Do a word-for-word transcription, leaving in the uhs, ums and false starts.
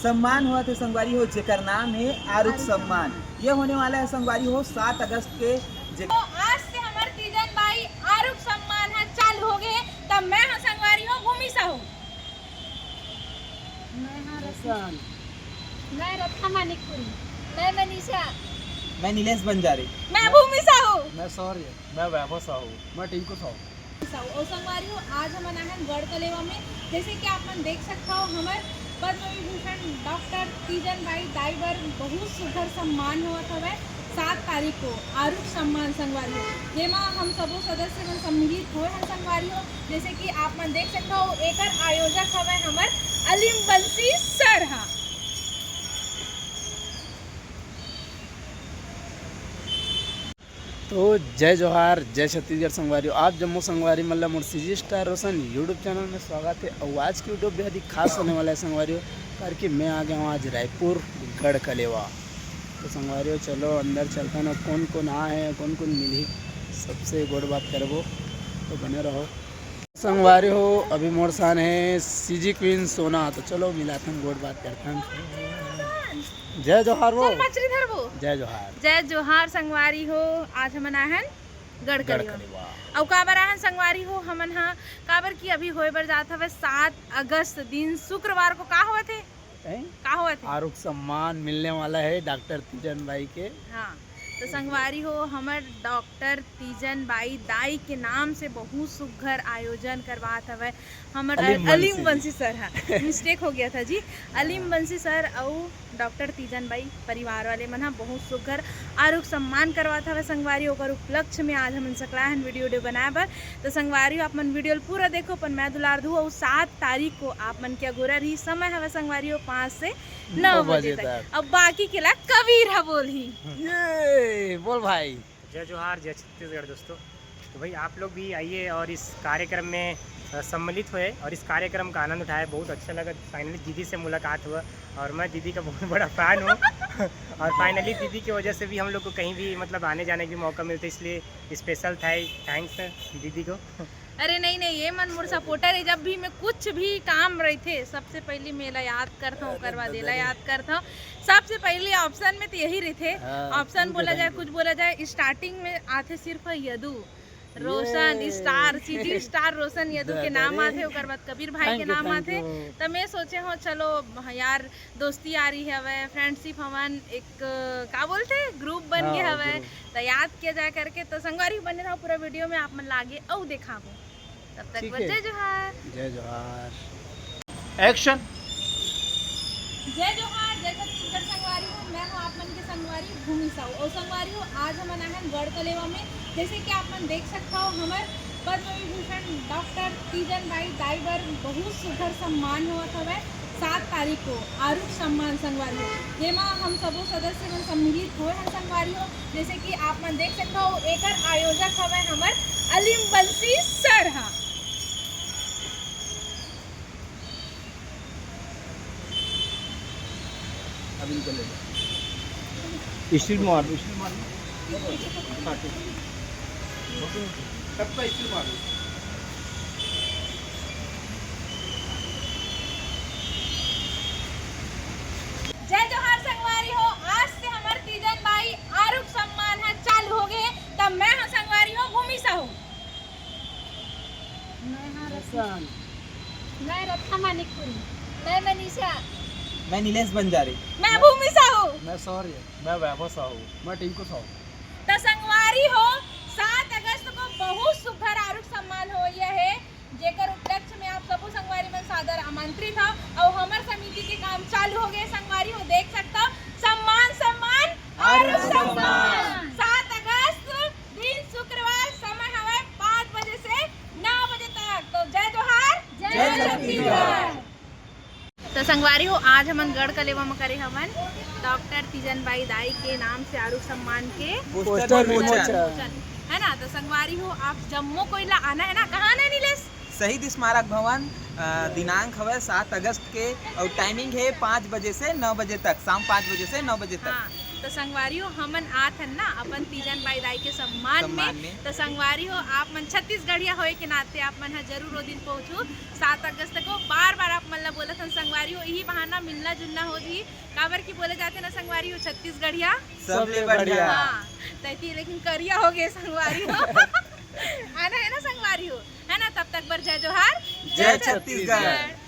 सम्मान होवत हे संगवारी हो, जेकर नाम हे आरुख सम्मान। ये होने वाला है संगवारी हो सात अगस्त के, जे तो आज से हमर तीजन बाई आरुख सम्मान ह चालू हो गए। तब मैं ह संगवारी हो भूमि साहू। मैं ह रत्ना। मैं रत्ना मानिकपुरी। मैं मनीषा। मैं नीलेश बंजारे। मैं भूमि साहू। मैं शौर्य। मैं वैभव साहू। मैं टिंकू साहू। साहू। और संगवारी हो, आज हमन आहन गढ़ कलेवा में। जैसे कि आप मन देख सकत हो, हमर पद्म विभूषण डॉक्टर तीजन बाई दाई बर बहुत सुघर सम्मान होवत हवय सात तारीख को, आरुख सम्मान संगवारी हो, जेमा हम सबो सदस्य मन सम्मिलित होए हन संगवारी हो। जैसे कि आप मन देख सकत हो, एकर आयोजक हवय हमर अलीम बंसी सर हा। तो जय जोहार, जय छत्तीसगढ़ संगवारी हो। आप जम्मो संगवारी मन ला मोर सीजी स्टार रोशन YouTube चैनल में स्वागत है। और आज की वीडियो बेहद ही खास होने वाला है संगवारी हो, करके मैं आ गया हूँ आज रायपुर गढ़ कलेवा। तो संगवारी हो, चलो अंदर चलता ना, कौन कौन आ है, कौन कौन मिली, सबसे गोठ बात करबो। तो बने रहो। संगवारी हो, अभी मोर सान है सीजी क्वीन सोना। तो चलो मिलाथन, गोठ बात करथन। जय जोहार वो। चल मछली धरबो। जय जोहार। जय जोहार संगवारी हो, आज हमन आहन गढ़ गढ़ कलेवा। कलेवा। अउ काबर आहन संगवारी हो हमन हा, काबर कि अभी होए बर जात हवे सात अगस्त दिन शुक्रवार को का होवत हे? हैं? का होवत हे? आरुख सम्मान मिलने वाला है डॉक्टर तीजन बाई के। हाँ, तो संगवारी हो, हमर डॉक्टर तीजन बाई दाई के नाम से बहुत सुघर आयोजन करवात हवय हमर अलीम अलीम बंसी। बंसी सर हा। मिस्टेक हो गया था जी। अलीम हाँ। बंसी सर अउ डॉक्टर तीजन बाई परिवार वाले मन हा बहुत सुघर आरुख सम्मान करवात हवय संगवारी। ओकर उपलक्ष्य में आज हमन सकलाय हन वीडियो, वीडियो बनाए बर। तो संगवारी हो, आप मन वीडियो ल पूरा देखो, अपन मैं दुलार दू। अउ सात तारीख को आप मन के अगोरा रही, समय हवय संगवारी हो पाँच से नौ नौ बजे बजे तक। तक। अब बाकी के ला कबीर ह बोलही। ये बोल भाई। जय जोहार, जय छत्तीसगढ़ दोस्तों। तो भाई आप लोग भी आइए और इस कार्यक्रम में, अ, सम्मिलित हुए और इस कार्यक्रम का आनंद उठाए। बहुत अच्छा लगा, फाइनली दीदी से मुलाकात हुआ और मैं दीदी का बहुत बड़ा फैन हूँ। और फाइनली दीदी की वजह से भी हम लोग को कहीं भी मतलब आने जाने का भी मौका मिलता है, इसलिए स्पेशल थैंक्स दीदी को। अरे नहीं नहीं, ये मन मोर सपोर्टर है, जब भी मैं कुछ भी काम रहिथे सबसे पहली मैं एला याद करथौं, अरे ओकर बाद एला याद करथौं। सबसे पहली ऑप्शन में तो यही रहिथे। हाँ, ऑप्शन बोला जाए, कुछ बोला जाए, स्टार्टिंग में आथे सिर्फ यदु रोशन ये। स्टार, सीजी स्टार रोशन यदु के नाम आथे, ओकर बाद कबीर भाई के नाम आथे। त मैं सोचे हौं चलो यार, दोस्ती यारी हवय, फ्रेंडशिप हवन, एक का बोलथे, ग्रुप बन गे हवय, त याद किया जाए करके। तो संगवारी बने रहो पूरा वीडियो में, आप मन ला आगे अउ देखाबो। तब तक ठीक है। जय जोहार। जय जोहार। एक्शन। जय जोहार, जय छत्तीसगढ़ संगवारी हो, मैं हूँ आप मन के संगवारी भूमि साहू। और संगवारी हो, आज हमन आहन गढ़ कलेवा में। जैसे कि आप मन देख सकत हो, हमर पद्म विभूषण डॉक्टर तीजन बाई दाई बर बहुत सुघर सम्मान होवत हवय। सात तारीख को आरुख सम्मान संगवारी हो, जेमा हम सबो सदस्य मन सम्मिलित होए हन संगवारी हो। जैसे कि आप मन देख सकत हो, एकर आयोजक हवय हमर अलीम बंसी सर हा। अब इनको ले लो। स्टील मार दो, स्टील मार दो। हाँ, ठीक है। सबका स्टील मार दो। जय जोहार संगवारी हो, आज से हमर तीजन बाई आरुख सम्मान ह चालू हो गए हे। तब मैं ह संगवारी हो भूमि साहू। मैं हाँ रत्ना। मैं रत्ना मानिकपुरी। मैं मनीषा। मैं नीलेश बंजारी। मैं भूमि साहू। मैं शौर्य। मैं वैभव साहू। मैं टिंकू साहू। त संगवारी हो, सात अगस्त को बहुत सुघर आरुख सम्मान होइया हे, जेकर उपलक्ष्य में आप सबो संगवारी मन सादर आमंत्रित हव। अउ हमर समिति के काम चालू हो गए संगवारी हो, देख सकत हव, सम्मान, सम्मान, आरुख आरुख सम्मान। सम्मान। सात अगस्त दिन शुक्रवार, समय हवय पाँच बजे से नौ बजे तक। तो जय जोहार, जय जय छत्तीसगढ़। छत्तीसगढ़। तो संगवारी हो, आज हमन गढ़ कलेवा म करे हवन डॉक्टर तीजन बाई दाई के नाम से आरुख सम्मान के पोस्टर पोस्टर विमोचन। विमोचन, है ना। तो संगवारी हो, आप जम्मो कोई ला आना है ना। कहाँ आना है नीलेश? शहीद स्मारक भवन, अ, दिनांक हवय सात अगस्त के अउ टाइमिंग है पाँच बजे से नौ बजे तक, शाम पाँच बजे से नौ बजे तक। हाँ। तो संगवारी हो, हमन आत हन ना अपन तीजन बाई दाई के सम्मान सम्मान में। में। तो संगवारी हो, आप मन छत्तीसगढ़िया होए के नाते आप मन ह जरूर ओ दिन पहुंचू। सात अगस्त को बार बार आप मन ला बोलत हन संगवारी हो, यही बहाना मिलना जुलना हो जी। काबर की बोले जाते ना संगवारी हो, छत्तीसगढ़िया सबले बढ़िया। हाँ, तैती लेकिन करिया हो गए संगवारी हो। आना है ना संगवारी हो, है ना? तब तक बर जय जोहार, जय छत्तीसगढ़।